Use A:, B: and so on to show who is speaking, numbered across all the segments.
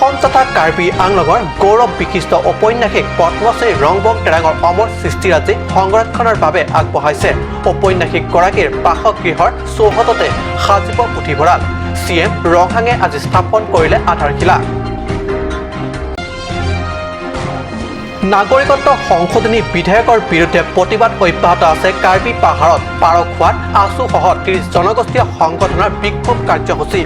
A: অসম তথা কাৰ্বি আংলঙৰ গৌৰৱ বিশিষ্ট ঔপন্যাসিক পদ্মশ্ৰী ৰংবং তেৰাঙৰ অমৰ সৃষ্টিৰাজি সংৰক্ষণৰ বাবে আগবঢ়াইছে। ঔপন্যাসিকগৰাকীৰ বাসগৃহৰ চৌহদতে সাজিব পুথিভঁৰাল। চি এম ৰংহাঙে আজি স্থাপন কৰিলে আধাৰশিলা। নাগৰিকত্ব সংশোধনী বিধেয়কৰ বিৰুদ্ধে প্ৰতিবাদ অব্যাহত আছে কাৰ্বি পাহাৰত। পাৰখোৱাত আছুসহ 30 জনগোষ্ঠীয় সংগঠনৰ বিক্ষোভ কাৰ্যসূচী।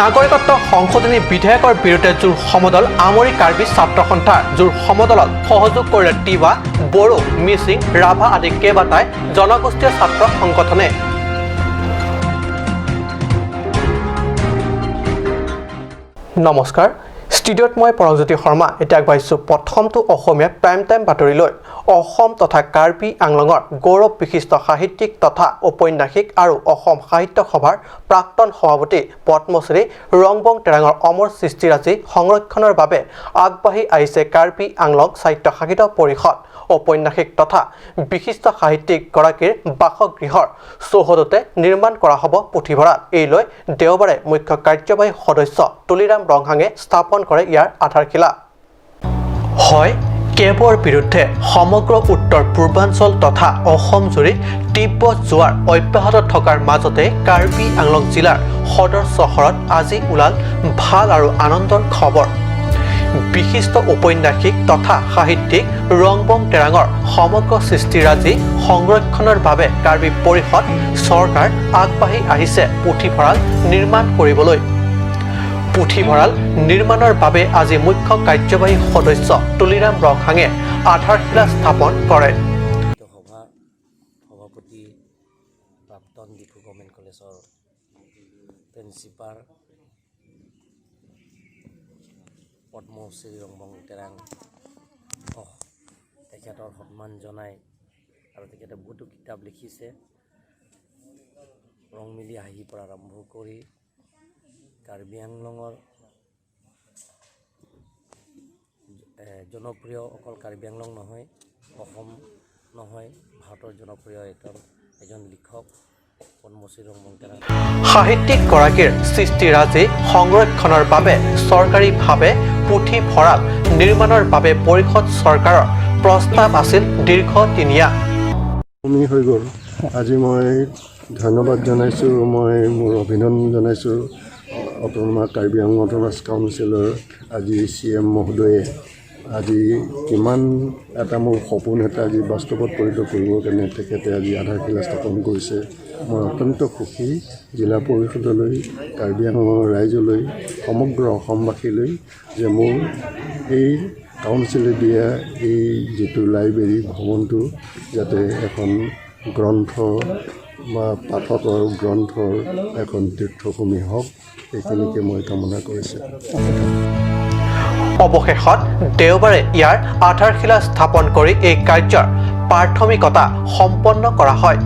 A: নাগৰিকত্ব সংশোধনী বিধেয়কৰ বিৰুদ্ধে জোৰ সমদল আমৰি কাৰ্বি ছাত্ৰ সন্থাৰ। জোৰ সমদলত সহযোগ কৰিলে তিৱা, বড়ো, মিচিং, ৰাভা আদি কেইবাটাই জনগোষ্ঠীয় ছাত্ৰ সংগঠনে। নমস্কাৰ, ষ্টুডিঅ'ত মই পৰমজ্যোতি শৰ্মা। এতিয়া আগবাঢ়িছোঁ প্ৰথমটো অসমীয়া প্ৰাইম টাইম বাতৰিলৈ। অসম তথা কাৰ্বি আংলঙৰ গৌৰৱ বিশিষ্ট সাহিত্যিক তথা ঔপন্যাসিক আৰু অসম সাহিত্য সভাৰ প্ৰাক্তন সভাপতি পদ্মশ্ৰী ৰংবং তেৰাঙৰ অমৰ সৃষ্টিৰাজি সংৰক্ষণৰ বাবে আগবাঢ়ি আহিছে কাৰ্বি আংলং স্বায়ত্তশাসিত পৰিষদ। ঔপন্যাসিক তথা বিশিষ্ট সাহিত্যিকগৰাকীৰ বাসগৃহৰ চৌহদতে নিৰ্মাণ কৰা হ'ব পুথিভঁৰাল। এই লৈ দেওবাৰে মুখ্য কাৰ্যবাহী সদস্য তুলিৰাম ৰংহাঙে স্থাপন কৰে ইয়াৰ আধাৰশিলা। হয়, কেবৰ বিৰুদ্ধে সমগ্ৰ উত্তৰ পূৰ্বাঞ্চল তথা অসমজুৰি তীব্ৰ জোৱাৰ অব্যাহত থকাৰ মাজতে কাৰ্বি আংলং জিলাৰ সদৰ চহৰত আজি ওলাল ভাল আৰু আনন্দৰ খবৰ। বিশিষ্ট ঔপন্যাসিক তথা সাহিত্যিক ৰংবং তেৰাঙৰ সমগ্ৰ সৃষ্টিৰাজি সংৰক্ষণৰ বাবে কাৰ্বি পৰিষদ চৰকাৰ আগবাঢ়ি আহিছে পুথিভঁৰাল নিৰ্মাণ কৰিবলৈ। পুথিভঁৰাল নিৰ্মাণৰ বাবে আজি মুখ্য কাৰ্যবাহী সদস্য তুলিৰাম ৰংহাঙে আধাৰশিলা স্থাপন কৰে।
B: সভা সভাপতি, প্ৰাক্তন ডিফু গভৰ্ণমেণ্ট কলেজৰ প্ৰিন্সিপাল পদ্মশ্ৰী ৰংবং তেৰাং, তেখেতৰ সন্মান জনাই আৰু তেখেতে বহুতো কিতাপ লিখিছে। ৰংমিলি হাঁহিৰ পৰা আৰম্ভ কৰি কাৰ্বি আংলঙৰ জনপ্ৰিয়, অকল কাৰ্বি আংলং নহয়, অসম নহয়, ভাৰতৰ জনপ্ৰিয় এজন লিখক পদ্মশ্ৰী ৰংবং তেৰাং।
A: সাহিত্যিকগৰাকীৰ সৃষ্টিৰাজি সংৰক্ষণৰ বাবে চৰকাৰীভাৱে পুথিভঁৰাল নিৰ্মাণৰ বাবে পৰিষদ চৰকাৰৰ প্ৰস্তাৱ আছিল দীৰ্ঘদিনীয়া।
C: কমি হৈ গ'ল। আজি মই ধন্যবাদ জনাইছোঁ, মই মোৰ অভিনন্দন জনাইছোঁ অট'নমাছ কাৰ্বি আংলং অট'নমাছ কাউন্সিলৰ আজি চি এম মহোদয়ে আজি কিমান এটা মোৰ সপোন এটা আজি বাস্তৱত পৰিণত কৰিবৰ কাৰণে তেখেতে আজি আধাৰশিলা স্থাপন কৰিছে। মই অত্যন্ত সুখী। জিলা পৰিষদলৈ, কাৰ্বি আংলঙৰ ৰাইজলৈ, সমগ্ৰ অসমবাসীলৈ যে মোৰ এই কাউন্সিলে দিয়া এই যিটো লাইব্ৰেৰী ভৱনটো যাতে এখন গ্ৰন্থ বা পাঠকৰ গ্ৰন্থৰ এখন তীৰ্থভূমি হওক, সেইখিনিকে মই কামনা কৰিছোঁ।
A: অৱশেষত দেওবাৰে ইয়াৰ আধাৰশিলা স্থাপন কৰি এই কাৰ্যৰ প্ৰাথমিকতা সম্পন্ন কৰা হয়।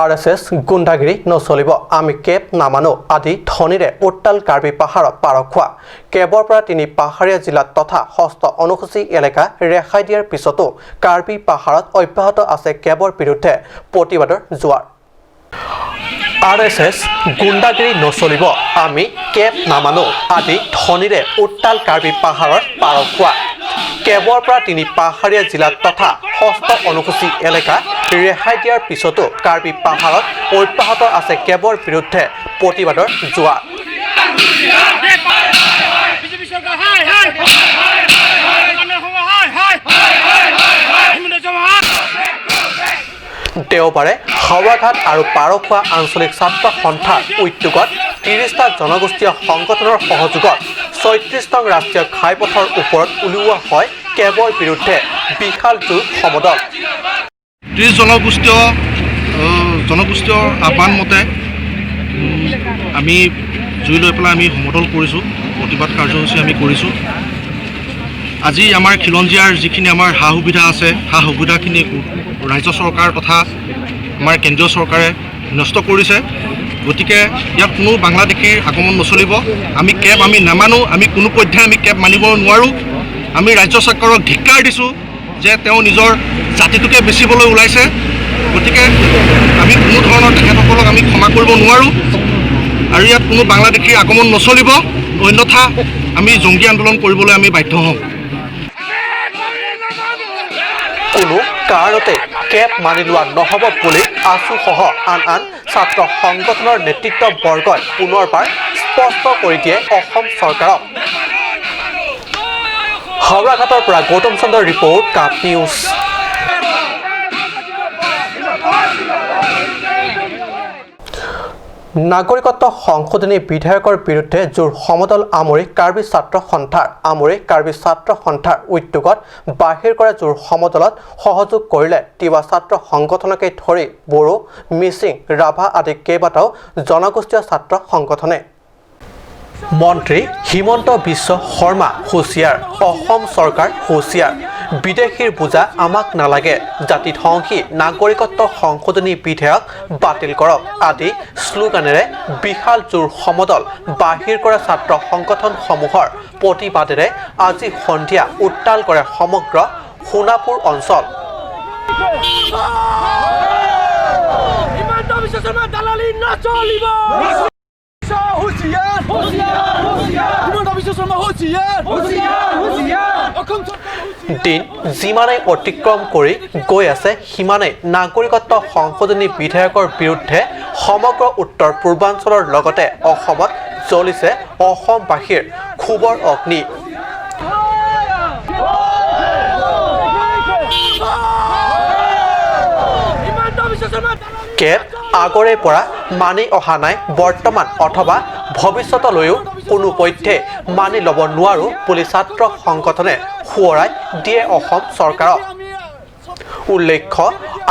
A: আৰ এছ এছ গুণ্ডাগিৰি নচলিব, আমি কেব নামানো আদি ধ্বনিৰে উত্তাল কাৰ্বি পাহাৰত পাৰখোৱা। কেবৰ পৰা তিনি পাহাৰীয়া জিলাত তথা ষষ্ঠ অনুসূচী এলেকা ৰেহাই দিয়াৰ পিছতো কাৰ্বি পাহাৰত অব্যাহত আছে কেবৰ বিৰুদ্ধে প্ৰতিবাদৰ জোৱাৰ। আৰ এছ এছ গুণ্ডাগিৰি নচলিব, আমি কেব নামানো আদি ধ্বনিৰে উত্তাল কাৰ্বি পাহাৰৰ পাৰখোৱা। কেবৰ পৰা তিনি পাহাৰীয়া জিলাত তথা ষষ্ঠ অনুসূচী এলেকা ৰেহাই দিয়াৰ পিছতো কাৰ্বি পাহাৰত অব্যাহত আছে কেবৰ বিৰুদ্ধে প্ৰতিবাদৰ জোৱাৰ। দেওবাৰে হাওৰাঘাট আৰু পাৰখোৱা আঞ্চলিক ছাত্ৰ সন্থাৰ উদ্যোগত 30টা জনগোষ্ঠীয় সংগঠনৰ সহযোগত 36 নং ৰাষ্ট্ৰীয় ঘাইপথৰ ওপৰত উলিওৱা হয় কেবৰ বিৰুদ্ধে বিশাল জোৰ সমদল।
D: 30 জনগোষ্ঠীয় আহ্বান মতে আমি জুই লৈ পেলাই আমি সমদল কৰিছোঁ, প্ৰতিবাদ কাৰ্যসূচী আমি কৰিছোঁ। আজি আমাৰ খিলঞ্জীয়াৰ যিখিনি আমাৰ সা সুবিধা আছে, সা সুবিধাখিনি ৰাজ্য চৰকাৰ তথা আমাৰ কেন্দ্ৰীয় চৰকাৰে নষ্ট কৰিছে। গতিকে ইয়াত কোনো বাংলাদেশীৰ আগমন নচলিব। আমি কেব আমি নামানো, আমি কোনো পধ্যে আমি কেব মানিব নোৱাৰোঁ। আমি ৰাজ্য চৰকাৰক ধিক্কাৰ দিছোঁ যে তেওঁ নিজৰ জাতিটোকে বেচিবলৈ ওলাইছে। গতিকে আমি কোনো ধৰণৰ তেখেতসকলক আমি ক্ষমা কৰিব নোৱাৰোঁ আৰু ইয়াত কোনো বাংলাদেশীৰ আগমন নচলিব, অন্যথা আমি জংগী আন্দোলন কৰিবলৈ আমি বাধ্য হ'ম।
A: কোনো কাৰণতে কেব মানি লোৱা নহ'ব বুলি আছুসহ আন আন ছাত্ৰ সংগঠনৰ নেতৃত্ববৰ্গই পুনৰবাৰ স্পষ্ট কৰি দিয়ে অসম চৰকাৰক। হাওৰাঘাটৰ পৰা গৌতম চন্দ্ৰৰ ৰিপৰ্ট, কাপ নিউজ। নাগৰিকত্ব সংশোধনী বিধেয়কৰ বিৰুদ্ধে জোৰ সমদল আমৰি কাৰ্বি ছাত্ৰ সন্থাৰ। আমৰি কাৰ্বি ছাত্ৰ সন্থাৰ উদ্যোগত বাহিৰ কৰা জোৰ সমদলত সহযোগ কৰিলে তিৱা ছাত্ৰ সংগঠনকে ধৰি বড়ো, মিচিং, ৰাভা আদি কেইবাটাও জনগোষ্ঠীয় ছাত্ৰ সংগঠনে। মন্ত্ৰী হিমন্ত বিশ্ব শৰ্মা হুঁচিয়াৰ, অসম চৰকাৰ হুঁচিয়াৰ, বিদেশীৰ বোজা আমাক নালাগে, জাতি ধ্বংসী নাগৰিকত্ব সংশোধনী বিধেয়ক বাতিল কৰক আদি শ্লোগানেৰে বিশাল জোৰ সমদল বাহিৰ কৰা ছাত্ৰ সংগঠনসমূহৰ প্ৰতিবাদেৰে আজি সন্ধিয়া উত্তাল কৰে সমগ্ৰ সোণাপুৰ অঞ্চল। দিন যিমানেই অতিক্ৰম কৰি গৈ আছে সিমানেই নাগৰিকত্ব সংশোধনী বিধেয়কৰ বিৰুদ্ধে সমগ্ৰ উত্তৰ পূৰ্বাঞ্চলৰ লগতে অসমত জ্বলিছে অসমবাসীৰ ক্ষোভৰ অগ্নি। কেব আগৰে পৰা মানি অহা নাই, বৰ্তমান অথবা ভৱিষ্যতলৈও কোনো পধ্যে মানি ল'ব নোৱাৰোঁ বুলি ছাত্ৰ সংগঠনে সোঁৱৰাই দিয়ে অসম চৰকাৰক। উল্লেখ্য,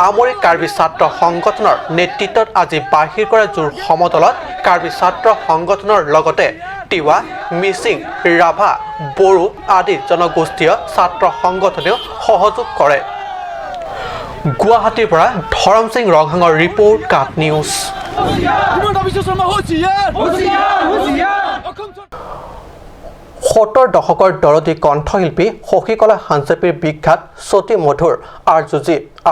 A: আমৰি কাৰ্বি ছাত্ৰ সংগঠনৰ নেতৃত্বত আজি বাহিৰ কৰা জোৰ সমদলত কাৰ্বি ছাত্ৰ সংগঠনৰ লগতে তিৱা, মিচিং, ৰাভা, বড়ো আদি জনগোষ্ঠীয় ছাত্ৰ সংগঠনেও সহযোগ কৰে। গুৱাহাটীৰ পৰা ধৰম সিং ৰংহাঙৰ ৰিপৰ্ট, কাপ নিউজ। 70 দশকৰ দৰদী কণ্ঠশিল্পী শশীকলা হাঞ্চেপিৰ বিখ্যাত সতী মধুৰ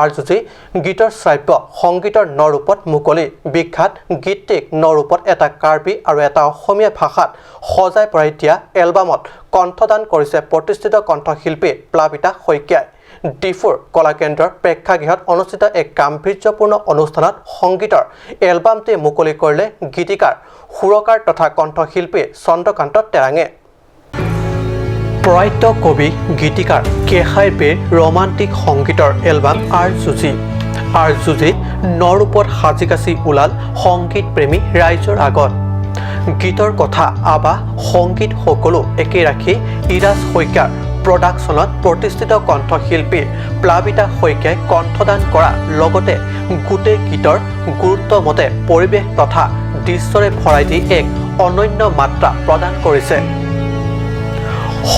A: আৰজুজি গীতৰ শ্ৰাব্য সংগীতৰ নৰূপত মুকলি। বিখ্যাত গীতটিক নৰূপত এটা কাৰ্বি আৰু এটা অসমীয়া ভাষাত সজাই পৰাই দিয়া এলবামত কণ্ঠদান কৰিছে প্ৰতিষ্ঠিত কণ্ঠশিল্পী প্লাবিতা শইকীয়াই। ডিফুৰ কলাকেন্দ্ৰৰ প্ৰেক্ষাগৃহত অনুষ্ঠিত এক গাম্ভীৰ্যপূৰ্ণ অনুষ্ঠানত সংগীতৰ এলবামটি মুকলি কৰিলে গীতিকাৰ, সুৰকাৰ তথা কণ্ঠশিল্পী চন্দ্ৰকান্ত তেৰাঙে। প্ৰয়াত কবি গীতিকাৰ কেশাই বেৰ ৰোমান্টিক সংগীতৰ এলবাম আৰজুজি নৰূপত সাজি কাচি ওলাল সংগীত প্ৰেমী ৰাইজৰ আগত। গীতৰ কথা, আৱাহ, সংগীত সকলো একে ৰাখি ইৰাজ শইকীয়াৰ প্ৰডাকশ্যনত প্ৰতিষ্ঠিত কণ্ঠশিল্পী প্লাবিতা শইকীয়াই কণ্ঠদান কৰা লগতে গোটেই গীতৰ গুৰুত্ব মতে পৰিৱেশ তথা দৃশ্যৰে ভৰাই দি এক অনন্য মাত্ৰা প্ৰদান কৰিছে।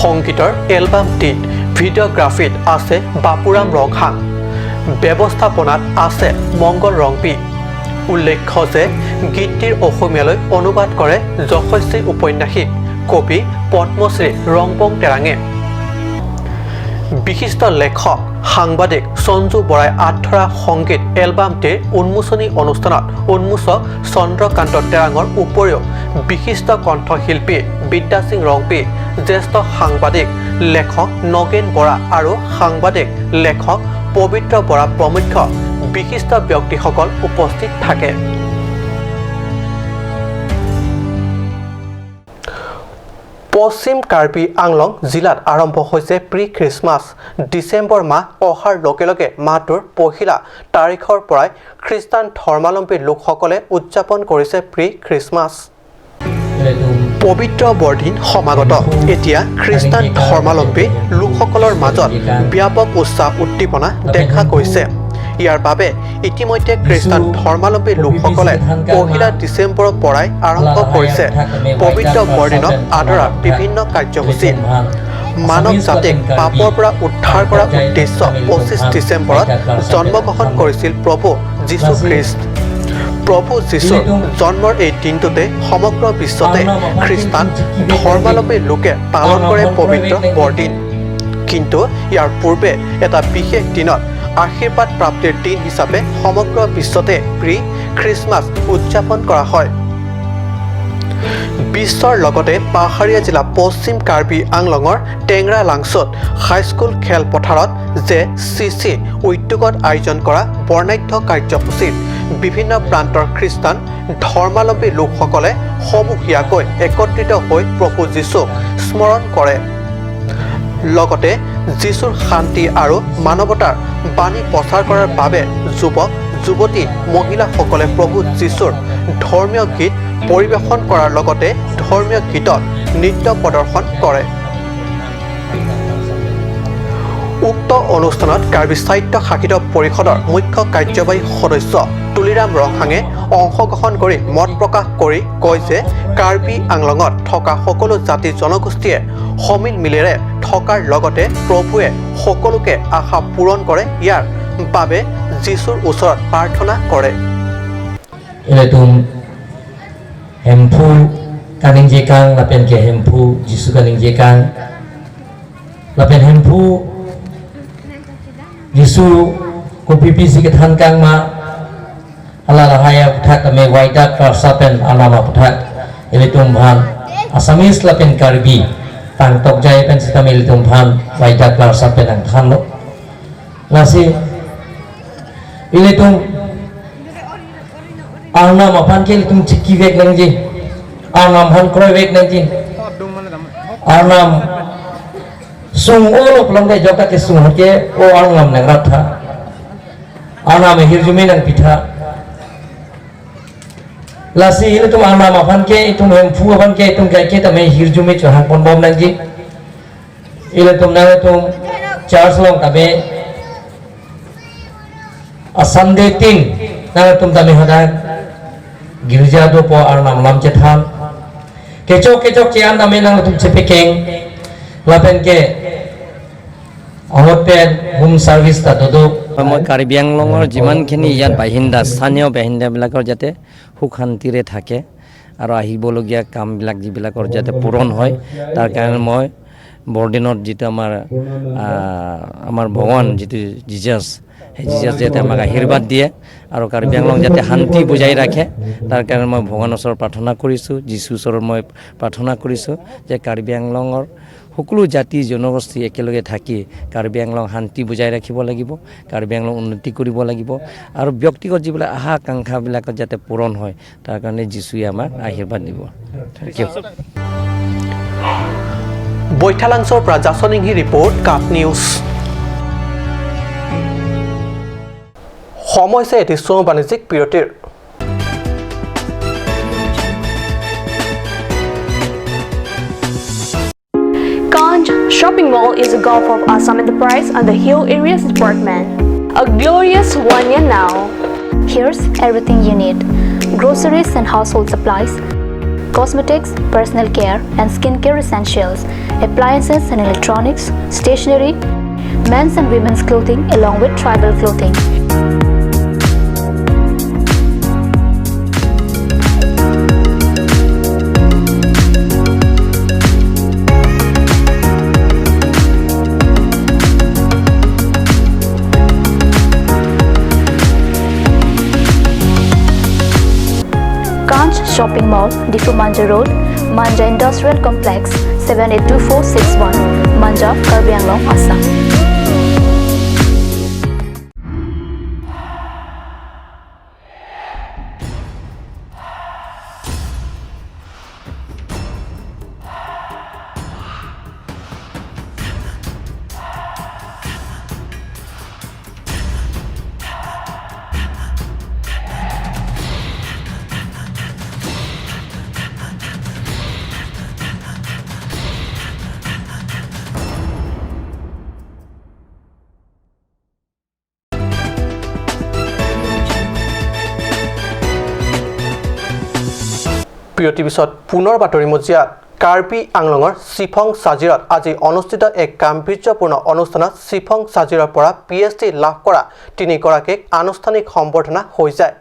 A: সংগীতৰ এলবামটিত ভিডিঅ'গ্ৰাফীত আছে বাপুৰাম ৰংহাং, ব্যৱস্থাপনাত আছে মংগল ৰংপি। উল্লেখ্য যে গীতটিৰ অসমীয়ালৈ অনুবাদ কৰে যশস্বী উপন্যাসিক কবি পদ্মশ্ৰী ৰংবং তেৰাঙে। বিশিষ্ট লেখক সাংবাদিক সঞ্জু বৰাই আঁত ধৰা সংগীত এলবামটিৰ উন্মোচনী অনুষ্ঠানত উন্মোচক চন্দ্ৰকান্ত তেৰাঙৰ উপৰিও বিশিষ্ট কণ্ঠশিল্পী বিদ্যাসিং ৰংপি, জ্যেষ্ঠ সাংবাদিক লেখক নগেন বৰা আৰু সাংবাদিক লেখক পবিত্ৰ বৰা প্ৰমুখ্য বিশিষ্ট ব্যক্তিসকল উপস্থিত থাকে। পশ্চিম কাৰ্বি আংলং জিলাত আৰম্ভ হৈছে প্ৰি খ্ৰীষ্টমাছ। ডিচেম্বৰ মাহ অহাৰ লগে লগে মাহটোৰ পহিলা তাৰিখৰ পৰাই খ্ৰীষ্টান ধৰ্মাৱলম্বী লোকসকলে উদযাপন কৰিছে প্ৰি খ্ৰীষ্টমাছ। পবিত্ৰ বৰদিন সমাগত। এতিয়া খ্ৰীষ্টান ধৰ্মাৱলম্বী লোকসকলৰ মাজত ব্যাপক উৎসাহ উদ্দীপনা দেখা গৈছে। ইয়াৰ বাবে ইতিমধ্যে খ্ৰীষ্টান ধৰ্মাৱলম্বী লোকসকলে 1 ডিচেম্বৰৰ পৰাই আৰম্ভ কৰিছে পবিত্ৰ বৰদিনক আদৰাৰ বিভিন্ন কাৰ্যসূচী। মানৱ জাতিক পাপৰ পৰা উদ্ধাৰ কৰাৰ উদ্দেশ্য 25 ডিচেম্বৰত জন্মগ্ৰহণ কৰিছিল প্ৰভু যীশুখ্ৰীষ্ট। প্ৰভু যীশুৰ জন্মৰ এই দিনটোতে সমগ্ৰ বিশ্বতে খ্ৰীষ্টান ধৰ্মাৱলম্বী লোকে পালন কৰে পবিত্ৰ বৰদিন। কিন্তু ইয়াৰ পূৰ্বে এটা বিশেষ দিনত আশীৰ্বাদ প্ৰাপ্তিৰ দিন হিচাপে সমগ্ৰ বিশ্বতে প্ৰি খ্ৰীষ্টমাছ উদযাপন কৰা হয়। বিশ্বৰ লগতে পাহাৰীয়া জিলা পশ্চিম কাৰ্বি আংলঙৰ টেংৰা লাংচত হাইস্কুল খেলপথাৰত জে চি চি উদ্যোগত আয়োজন কৰা বৰ্ণাঢ্য কাৰ্যসূচীত বিভিন্ন প্ৰান্তৰ খ্ৰীষ্টান ধৰ্মাৱলম্বী লোকসকলে সমূহীয়াকৈ একত্ৰিত হৈ প্ৰভু যীশুক স্মৰণ কৰে। লগতে যীশুৰ শান্তি আৰু মানৱতাৰ বাণী প্ৰচাৰ কৰাৰ বাবে যুৱক যুৱতী মহিলাসকলে প্ৰভু যীশুৰ ধৰ্মীয় গীত পৰিৱেশন কৰাৰ লগতে ধৰ্মীয় গীতত নৃত্য প্ৰদৰ্শন কৰে। উক্ত অনুষ্ঠানত কাৰ্বি স্বায়ত্ত শাসিত পৰিষদৰ মুখ্য কাৰ্যবাহী সদস্য তুলিৰাম ৰংহাঙে অংশগ্ৰহণ কৰি মত প্ৰকাশ কৰি কয় যে কাৰ্বি আংলঙত থকা সকলো জাতি জনগোষ্ঠীয়ে সমিল মিলেৰে থকাৰ লগতে প্ৰভুৱে সকলোকে আশা পূৰণ কৰে, ইয়াৰ বাবে যীশুৰ ওচৰত প্ৰাৰ্থনা কৰে।
E: Hempu kaning jekang lapen ke hempu jisu kaning jekang lapen hempu jisu ko pipi si kethan kang ma ala lahaya puthak ame waida karsapen alama puthak eletum bhan Assamese lapen Karbi tang tok jai pen sitam eletum bhan waida karsapen ang than lo lasi eletum Arnam apan ke tum chikki vek nang ji Arnam han kroi vek nang ji Arnam sung olo plong de joka ke sung ke o Arnam nang ratha Arnam hirjumi nang pitha lasi ile tum Arnam apan ke tum hemfu apan ke tum kai ke tame hirjumi chohang pon bom nang ji ile tum nang tum charge long tabe Sunday tin nang tum tame hadan girja do po Arnam lam che than kechok kechok che an dame nang tum chepekeng lapen ke ahoten home service ta dodo।
B: মই কাৰ্বি আংলঙৰ যিমানখিনি ইয়াত বাসিন্দা স্থানীয় বাসিন্দাবিলাকৰ যাতে সুখ শান্তিৰে থাকে আৰু আহিবলগীয়া কামবিলাক যিবিলাকৰ যাতে পূৰণ হয়, তাৰ কাৰণে মই বৰদিনত যিটো আমাৰ ভগৱান যিটো জিজাছ, সেই জিজাছ যাতে আমাক আশীৰ্বাদ দিয়ে আৰু কাৰ্বি আংলং যাতে শান্তি বজাই ৰাখে, তাৰ কাৰণে মই ভগৱানৰ ওচৰত প্ৰাৰ্থনা কৰিছোঁ, যীশুৰ ওচৰত মই প্ৰাৰ্থনা কৰিছোঁ যে কাৰ্বি আংলঙৰ সকলো জাতি জনগোষ্ঠী একেলগে থাকি কাৰ্বি আংলং শান্তি বজাই ৰাখিব লাগিব, কাৰ্বি আংলং উন্নতি কৰিব লাগিব আৰু ব্যক্তিগত যিবিলাক আশা আকাংক্ষাবিলাকত যাতে পূৰণ হয়, তাৰ কাৰণে যীশুৱে আমাক আশীৰ্বাদ দিব। Thank you.
A: বৈঠালাংছৰ পৰা জাচনিংহি ৰিপৰ্ট, কাপ নিউজ। সময় হৈছে এটি চমু বাণিজ্যিক বিৰতিৰ।
F: Ganj Shopping Mall is a Gulf of Assam Enterprise and the Hill Areas Department. A glorious 1 year now.
G: Here's everything you need. Groceries and household supplies, cosmetics, personal care and skincare essentials, appliances and electronics, stationery, men's and women's clothing along with tribal clothing. Ganj Shopping Mall, Diphu Manja Road, Manja Industrial Complex, 782461, Manja, Karbi Anglong, Assam.
A: বিৰতিৰ পিছত পুনৰ বাতৰি মজিয়াত কাৰ্বি আংলঙৰ চিফং চাজিৰত আজি অনুষ্ঠিত এক গাম্ভীৰ্যপূৰ্ণ অনুষ্ঠানত চিফং চাজিৰৰ পৰা পি এইচ ডি লাভ কৰা তিনিগৰাকীক আনুষ্ঠানিক সম্বৰ্ধনা হৈ যায়।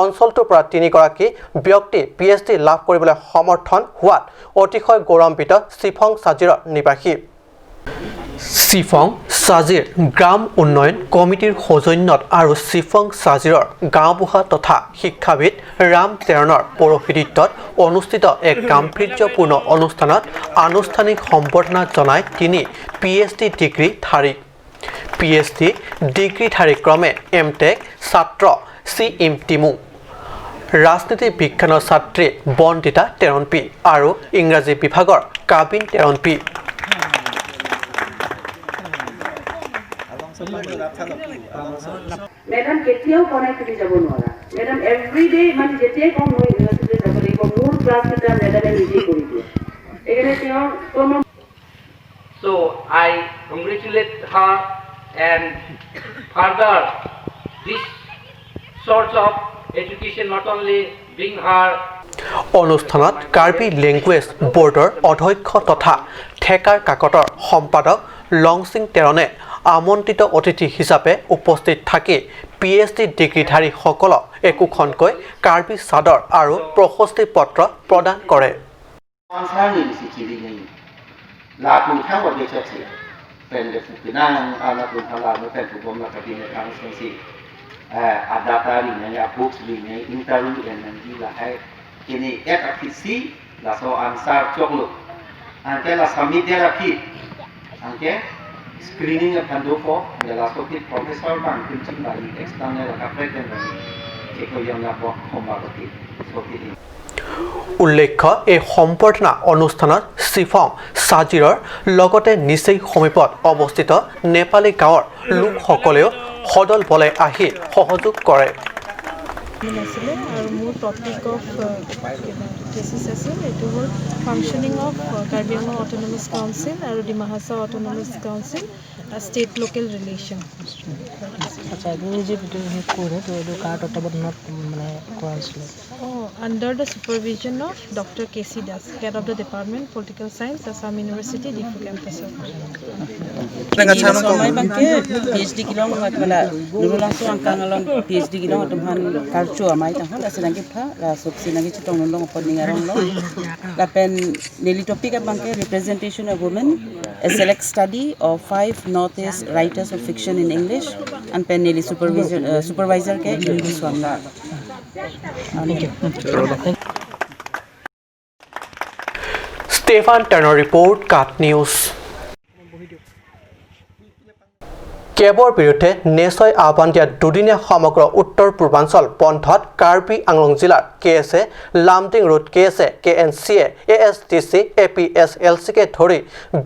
A: অঞ্চলটোৰ পৰা তিনিগৰাকী ব্যক্তি পি এইচ ডি লাভ কৰিবলৈ সমৰ্থন হোৱাত অতিশয় গৌৰৱান্বিত চিফং চাজিৰৰ নিবাসী। চিফং চাজিৰ গ্ৰাম উন্নয়ন কমিটিৰ সৌজন্যত আৰু চিফং চাজিৰৰ গাঁওবুঢ়া তথা শিক্ষাবিদ ৰাম তেৰণৰ পৌৰোহিত্যত অনুষ্ঠিত এক গাম্ভীৰ্যপূৰ্ণ অনুষ্ঠানত আনুষ্ঠানিক সম্বৰ্ধনা জনাই তিনি পিএইচডি ডিগ্ৰীধাৰীক। পিএইচডি ডিগ্ৰীধাৰী ক্ৰমে এম টেক ছাত্ৰ চি ইম টিমু, ৰাজনীতি বিজ্ঞানৰ ছাত্ৰী বন্দিতা তেৰণপি আৰু ইংৰাজী বিভাগৰ কাবিন তেৰণপি।
H: মেডাম কেতিয়াও কোৱা নাই তুমি যাব নোৱাৰা। মেডাম এভৰিডে মানে যেতিয়াই কওঁ মই ইউনিভাৰ্চিটিলৈ যাব লাগিব, মোৰ ক্লাছকেইটা মেডামে নিজেই কৰি দিয়ে। সেইকাৰণে তেওঁ কোনো
I: So I congratulate her, and further this sorts of education not only bring her
A: অনুষ্ঠানত কাৰ্বি লেংগুৱেজ বৰ্ডৰ অধ্যক্ষ তথা ঠেকাৰ কাকতৰ সম্পাদক লংচিং তেৰণে আমন্ত্ৰিত অতিথি হিচাপে উপস্থিত থাকি পিএইচডি ডিগ্ৰীধাৰীসকলক একোখনকৈ কাৰ্বি চাদৰ আৰু প্ৰশস্তি পত্ৰ প্ৰদান কৰে।
J: Screening of Handoko, the last of it, Professor Bang Kunching by external
A: উল্লেখ্য, এই সম্বৰ্ধনা অনুষ্ঠানত চিফং চাজিৰৰ লগতে নিচেই সমীপত অৱস্থিত নেপালী গাঁৱৰ লোকসকলেও সদল বলে আহি সহযোগ কৰে।
K: আছিলে আৰু মোৰ টপিক অফ থিচিছ আছিল, এইটো হ'ল functioning of Karbi Anglong Autonomous Council আৰু Dima Hasao Autonomous Council state local relation.
L: আচ্ছা, আপুনি যি কৰে তো এইটো কাৰ তত্ত্বাৱধানত মানে কৰা হৈছিলে?
K: অঁ, under the supervision of Doctor K C Das, head of the department political science, Assam University, Diphu কেম্পাছত।
M: PhD kilong wala nurulang so ang kangalong PhD kilong atumhan karcho amai tahon la sinangki pha la sok sinangki chitong nulong opon ningarong lo la pen neli topic abangke representation of women, a select study of 5 Northeast writers of fiction in English, and pen neli supervision supervisor ke Indu Swami.
L: Thank you.
A: Stefan Turner report, Kat News. কেবৰ বিৰুদ্ধে নেছই আহ্বান দিয়া দুদিনীয়া সমগ্ৰ উত্তৰ পূৰ্বাঞ্চল বন্ধত কাৰ্বি আংলং জিলাৰ K S A, Lumding road K S A, K N C A, A S T C, A P S L চিকে ধৰি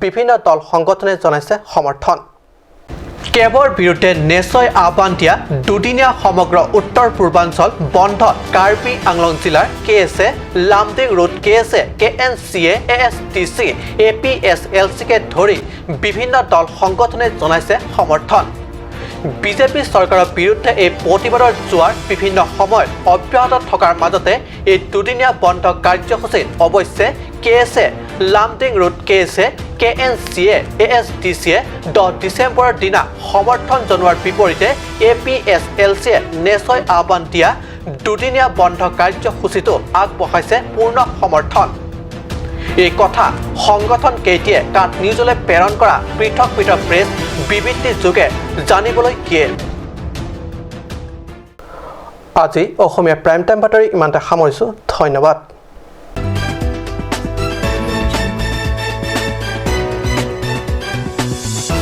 A: বিভিন্ন দল সংগঠনে জনাইছে সমৰ্থন। কেবৰ বিৰুদ্ধে নেছই আহ্বান দিয়া দুদিনীয়া সমগ্ৰ উত্তৰ পূৰ্বাঞ্চল বন্ধত কাৰ্বি আংলং জিলাৰ K S A, Lumding road K S A, K N C A, A S T C, A P S L চিকে ধৰি বিভিন্ন দল সংগঠনে জনাইছে সমৰ্থন। বিজেপি চৰকাৰৰ বিৰুদ্ধে এই প্ৰতিবাদৰ জোৱাৰ বিভিন্ন সময়ত অব্যাহত থকাৰ মাজতে এই দুদিনীয়া বন্ধ কাৰ্যসূচীত অৱশ্যে K S A, Lumding road K S A, K N C A, A S T চিয়ে 10 ডিচেম্বৰৰ দিনা সমৰ্থন জনোৱাৰ বিপৰীতে এ পি এছ এল চিয়ে নেছই আহ্বান দিয়া দুদিনীয়া বন্ধ কাৰ্যসূচীটো আগবঢ়াইছে পূৰ্ণ সমৰ্থন। এই কথা সংগঠন কেইটিয়ে কাট নিউজলৈ প্ৰেৰণ কৰা পৃথক পৃথক প্ৰেছ বিবৃতিযোগে জানিবলৈ দিয়ে। আজি অসমীয়া প্ৰাইম টাইম বাতৰি ইমানতে সামৰিছোঁ। ধন্যবাদ।